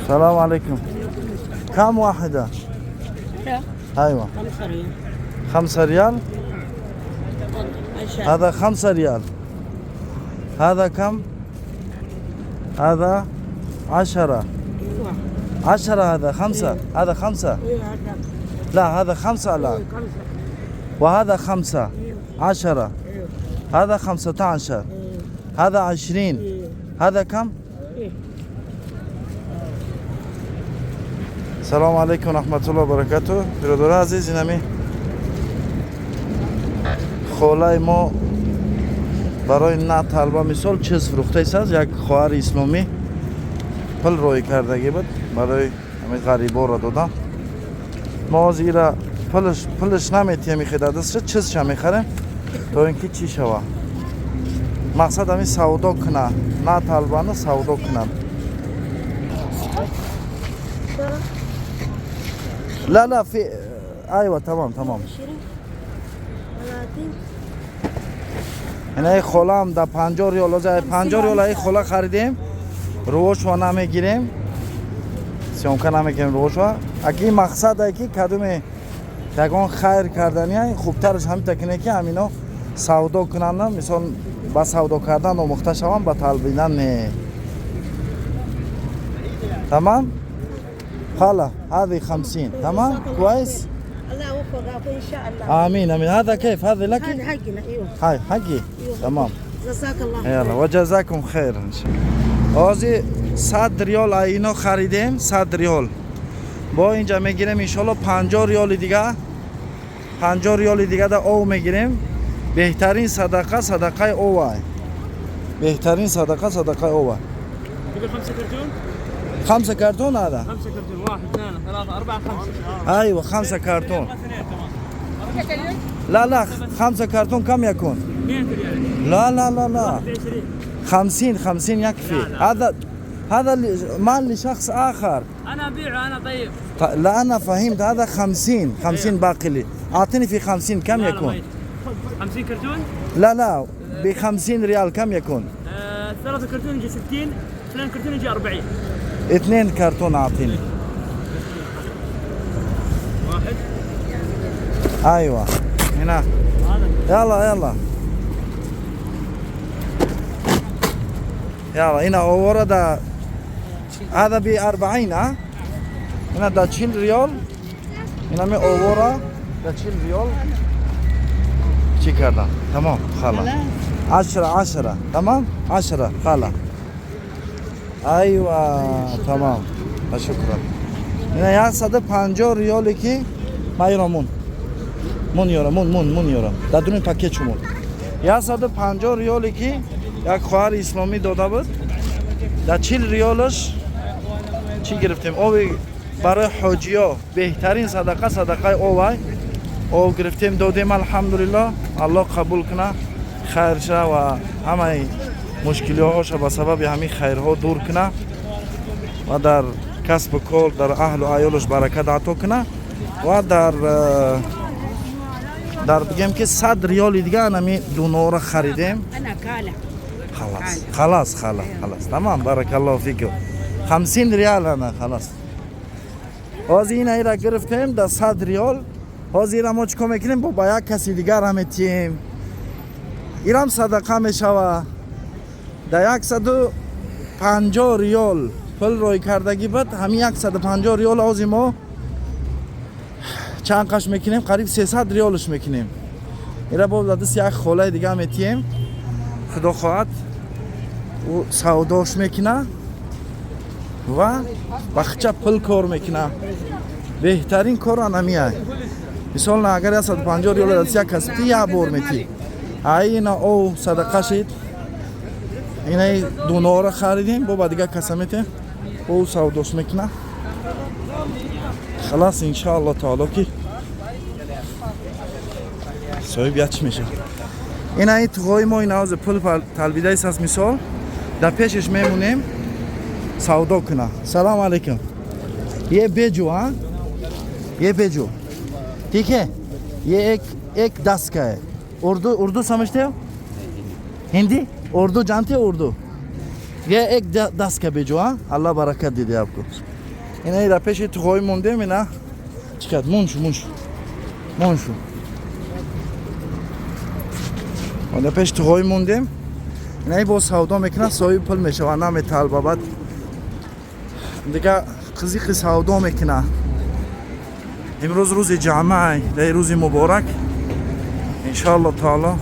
Салом алейкум. كم واحدة؟ أيوة. 5 ريال. 5 ريال. عشان هذا 5 ريال. هذا كم؟ هذا 10. ايوه. 10. هذا 5، هذا 5. ايوه هذا. لا، هذا 5، لا. 5. وهذا 5. 10. ايوه. هذا 15. هذا 20. ايوه. هذا كم؟ ايه. Салому алейкум, раҳматулло баракату. Биродари азиз, инами холаи мо барои на талба мисол чиз фурӯхтаист. Як хоҳари исломӣ пул роӣ кардагӣ буд, барои ҳамин ғариборо додам. Мо ҳозир ира пулаш наметиҳем, ихедадастша чизша мехарем, то ин ки чӣ шава. Мақсад ҳамин савдо куна, на талбана савдо кунад. لا لا، في، ايوه، تمام تمام. 20، 30. Инаи холаам да 50 риёл, оза 50 риёл аи хола харидем. Рӯошва намегирем, съёмка намекунем рӯошва. Аки мақсад ай ки кадоме ягон хайр кардани, хубтараш ҳамита кине, ки ҳамино савдо кунанда, мисол, ба савдо кардан омӯхта шаванд, ба талбидан не. Тамам, خالة، هذه 50. تمام، كويس. الله يوفقك ان شاء الله. امين امين. هذا كيف؟ هذا لك؟ هذا حقنا، ايوه. هاي حقي، تمام. جزاك الله. يلا، وجزاكم خير ان شاء الله. ҳозир 100 риёл айно харидем, 100 риёл. Бо инҷа мегирем, иншоалло, 50 риёли дига, 50 риёли дига да ов мегирем. Беҳтарин садақа садақаи овай, беҳтарин садақа садақаи овай. تبي 5 كرتون؟ 5 كرتون هذا. 5 كرتون، واحد، اثنين، ثلاثة، أربعة، خمسة. ايوه، 5 كرتون. اثنين، تمام. لا لا، 5 كرتون كم يكون؟ 100 ريال. لا لا لا لا. 20. 50، 50 يكفي. لا، لا. هذا مال لشخص آخر. أنا أبيعه أنا، طيب. لا، أنا فهمت. هذا 50، 50 باقي لي. أعطيني في 50 كم لا، لا، ما يكون؟ يجي. 50 كرتون. لا لا، ب 50 ريال كم يكون؟ 3 كرتون يجي 60، 2 كرتون يجي 40. 2 كرتون أعطيني. واحد. أيوة، هنا. هذا. يلا يلا يلا، هنا ورد هذا ب 40. ها، هنا ده 40 ريال. هنا مي اورا ده 40 ريال. چی کردم؟ تمام خاله، 10، 10، تمام، 10 خاله. ايوه، تمام، شكرا. هنا 150 риёле ки майро мун мун ёра, мун мун мун ёра, дар дуни пакет шумон. 150 риёле ки як хоҳари исломӣ дода буд, дар 40 риёлаш чӣ гирифтем? Оби барои ҳоҷиё. Беҳтарин садақа садақаи овай. Об гирифтем, додем. Алҳамдулилло, Аллоҳ қабул куна, хайрша ва ҳамаи мушкилиҳоша ба сабаби ҳамин хайрҳо дур куна ва дар касбу кор, дар аҳлу аёлаш баракат ато куна. Ва дар бигем ки 100 риёли дига анами дунора харидем. انا كاله. خلاص خلاص خلاص خلاص، تمام، بارك الله فيكم. 50 ريال انا خلاص. ҳозир ина ира гирифтем да 100 риёл. Ҳозир ира мо чикор мекунем? Бо ба як каси дигар ҳам метиҳем, ирам садақа мешава. Да 150 риёл пул рой кардагӣ буд. Ҳамин 150 риёл ҳозир мо чанд қаш мекунем? Қариб 300 риёлш мекунем. Ира бо даст як холаи дига метиҳем, худо хоҳад, ӯ савдош мекуна ва бахча пул кор мекуна. Беҳтарин кор анамия. Мисол, на агар 150 риёл даст як кас ти, як бор метӣ. Ай ина ов садақа шид. Инаи дунора харидем, бо ба дигар каса метем, ӯ савдош мекуна. Халас, иншоалло таоло ки соҳиб як чӣ мешавад. Ина ин туғои мо, ина ҳозир пул талбидаист аст. Мисол, дар пешаш мемонем, савдо куна. Салом алейкум. Е беҷу, а ये भेजो, ठीक है? ये एक एक 10 का है। उर्दू, उर्दू समझते हो? हिंदी, उर्दू जानते हो? उर्दू। ये एक 10 का भेजो। हाँ, अल्लाह बरकत दे दे आपको। Ина ира пеши туғои мондем, ина чӣ кард? Мон шу, мон шу, мон шу. Она пеши туғои мондем, ина бо савдо мекунад, соҳиби пул мешавад, наметалба, баъд дига қизиқи савдо мекунад. Имрӯз рӯзи ҷамъа, дар рӯзи муборак, иншоалло таоло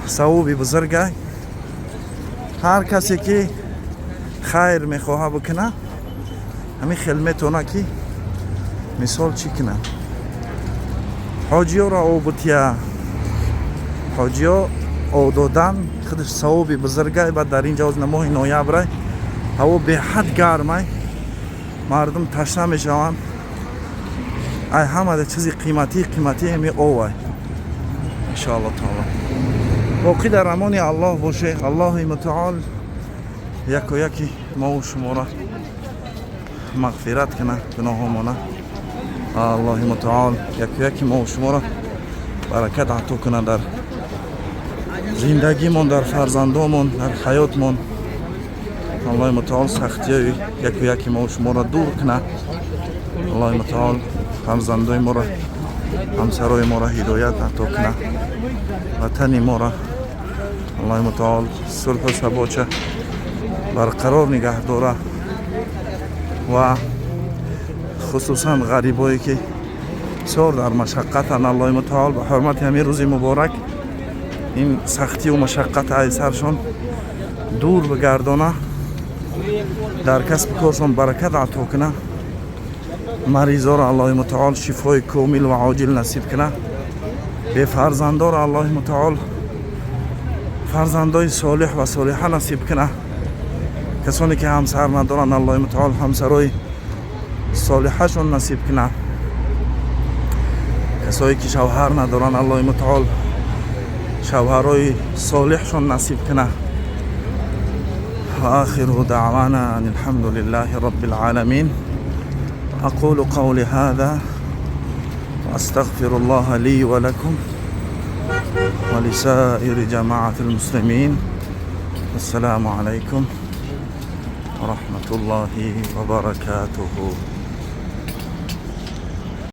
савоби бузургай. Ҳар касе ки хайр мехоҳа бикунад, ҳамин хел метавона ки мисол чӣ кунад? Ҳоҷиёро обутия, ҳоҷиё об додан худаш савоби бузургай. Баъд дар ин ҷо моҳи ноябрай, ҳаво беҳад гармай, мардум ташна мешаванд. Ай ҳамада чизи қиматӣ қиматӣ ҳами овай. Иншоалло таоло боқӣ дар амони Аллоҳ боше. Аллоҳи мутаол яко яки мову шуморо мағфират кунад гуноҳомона. Аллоҳи мутаол яко яки мову шуморо баракат ато кунад дар зиндагимон, дар фарзандомон, дар ҳаётмон. Аллоҳи мутаол сахтиҳои яко яки мову шуморо дур кунад. Аллоҳи мутаол фарзандои моро, ҳамсарои моро ҳидоят ато кунад. Ватани моро Аллоҳи мутаол сулҳу сабота барқарор нигаҳ дора ва хусусан ғарибое ки бисёр дар машаққатанд, Аллоҳи мутаол ба ҳурмати ҳамин рӯзи муборак ин сахтиву машаққат ай саршон дур бигардона, дар касбу коршон баракат ато кунад. Маризоро Аллоҳи мутаол шифои комил ва оҷил насиб кунад. Бефарзандоро Аллоҳи мутаол фарзандои солиҳ ва солиҳа насиб кунад. Касоне ки ҳамсар надоранд, Аллоҳи мутаол ҳамсарои солиҳашон насиб кунад. Касое ки шавҳар надоранд, Аллоҳи мутаол шавҳарои солиҳшон насиб кунад. وآخر دعوانا أن الحمد لله رب العالمين. أقول قولي هذا وأستغفر الله لي ولكم ولسائر جماعة المسلمين. السلام عليكم ورحمة الله وبركاته.